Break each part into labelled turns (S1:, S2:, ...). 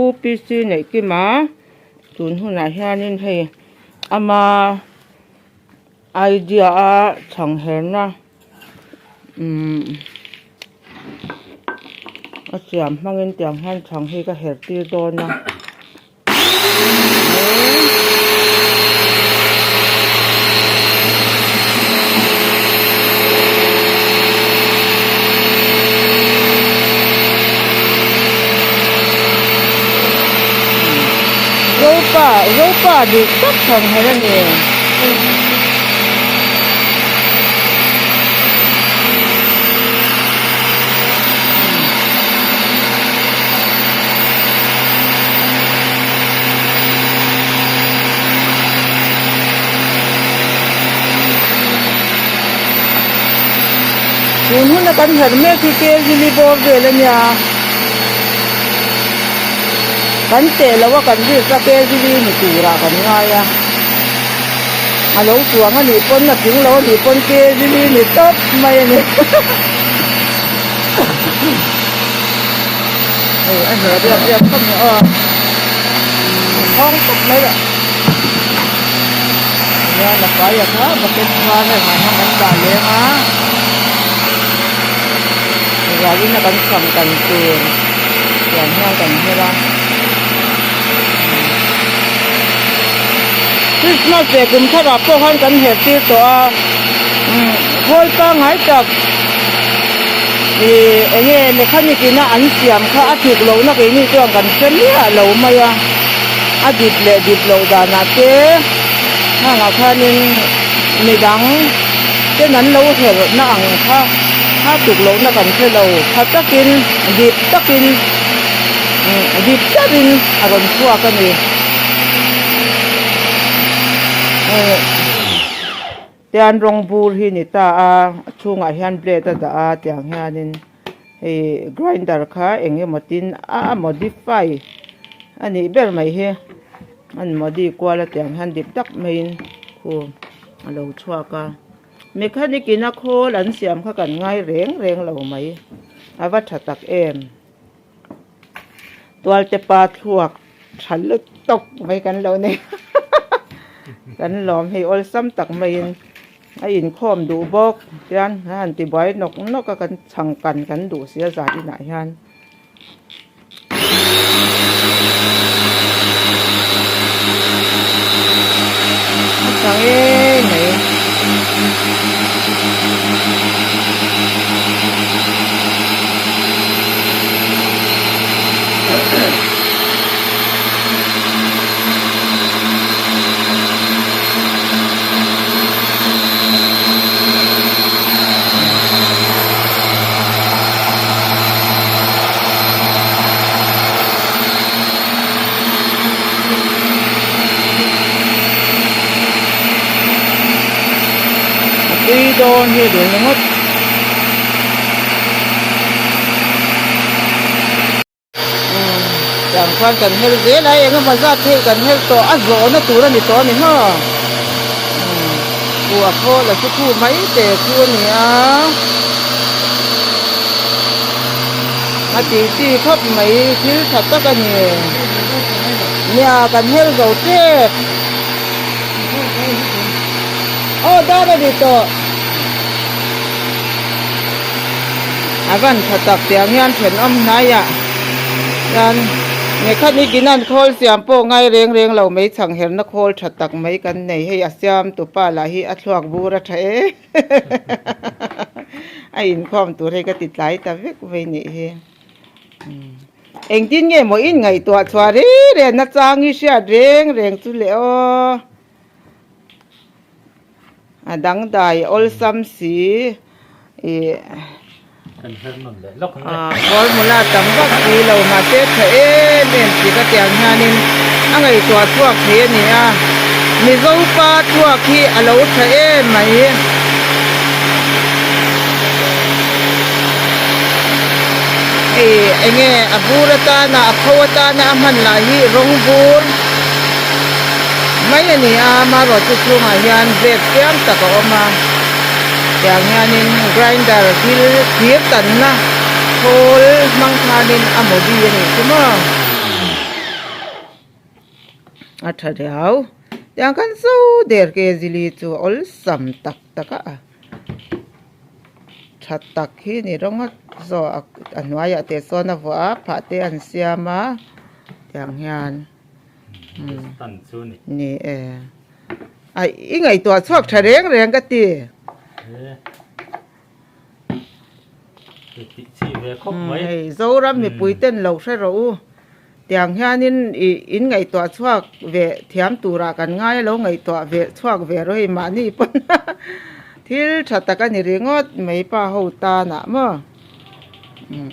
S1: Pu PC Neihkima tun hunah hianin hei ama idea a chhang herna umm a siam hmangin tiang hian chhang hi ka her tir dawn a. Zopa Zopa dik tak chhan her a ni. Tun huna kan herh mek hi Kelvili bawr vel a nia. Kan teh lo a kan risk a Kelvili ni turah kan ngai a. A lo chuang a nih pawn a tling lo a nih pawn Kelvili ni tawp mai a ni. Hei a hne riap riap khawp mai aw nghawng tawp mai a nia la fai a kha bucket var hei hmai hian kan dah leng a rualin a kan cham kan tur tiang hian kan her a Christmas leh kum tharah pawh khan kan her tir tawh a khawl pangngai tak. Ih enge mechanic ina an siam kha a tluk lohna keini chuan kan hre miah lo mai a, a dip leh dip loh danah te hangah khanin midang ten an lo herhna ang kha a tluk lohna kan hre lo tha takin dip takin dip takin a rawn chhuak a ni. Tian rawng bur hi ni ta a, a chhungah hian blade a dah a tiang hianin hei grinder kha eng emaw tin a modify a nih ber mai hi a an modi kual a tiang hian dik tak maiin khu a lo chhuak a mechanic in a khawl an siam kha kan ngai reng reng lo mai a va tha tak em tualte pa thluak. Tha lutuk mai kan lo nei kan lawm hei awlsam tak maiin a inkhawm duh bawk tian a han ti buai nawk nawk a kan chhang kan kan duh si a zan inah hian. A tha ngei mai. A tui dawn hi a dul ringawt. Tiang khan kan her zel a, eng emaw zat hei kan her tawh a zawhna tur a ni tawh a ni maw? Kua khawl a chu khu mai te khu a ni a, a tih chi khawp mai thil tha tak a ni. Nia kan her zo tep. Aw dar a ni tawh. A van tha tak tiang hian thenawm hnaiah hian mechanic in an khawl siam pawh ngai reng reng lo mai chhang herna khawl tha tak mai kan nei hei a siam tupa lah hi a thluak bur a tha em a inkhawm tur hei ka ti tlai ta vek mai nih hi engtin nge maw in ngaihtuah chhuah reng reng na chang hi hriat reng reng chu le aw. A dangdai awlsam si ih formula tam vak si lo mahse tha em em tih ka tiang hianin a ngaihtuah chhuak thei a ni a Mizo pa thluak hi a lo tha em mai. Hei enge a bur atana a pho atana a hman lah hi rawng bur. Mai a ni a, marawhchu chhungah hian bag chiang tak a awm a, tiang hianin grinder thil thir tanna khawl hmang khanin a mawdi a nih chu maw. A tha riau. Tiang khan zo der ke zili chu awlsam tak tak a tha tak hi ni rawng a zawh a hnuaiah te sawn a vuah a phah te an siam a tiang hian ni e a i ngaihtuah chhuak tha reng reng ka ti. Hei Zoram mipui ten lo hre rawh u. Tiang hianin ih in ngaihtuah chhuak ve thiam turah kan ngai a lo ngaihtuah ve chhuak ve rawh hei mahni pawn thil tha tak a ni ringawt mai pa ho tanah maw umm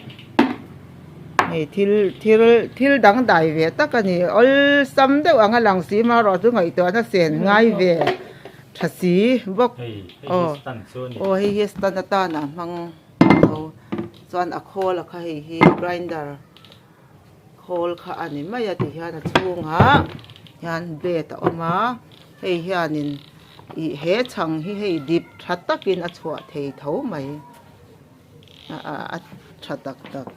S1: hei thil thil thil dangdai ve tak a ni awlsam deuh ang a lang si marawh chu ngaihtuahna sen ngai ve. Tha si bawk aw aw hei hi stand atana hmang tho chuan a khawl a kha hei hi grinder khawl kha a ni mai a ti hian a chhungah hian blade a awm a hei hianin ih he chhang hi hei dip tha takin a chhuah thei tho mai a a tha tak tak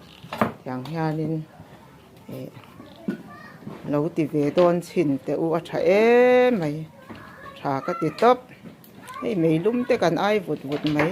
S1: tiang hianin. Ih lo ti ve dawn chhin teh u a tha em mai tha ka ti tawp hei meilum te kan ai vut vut mai.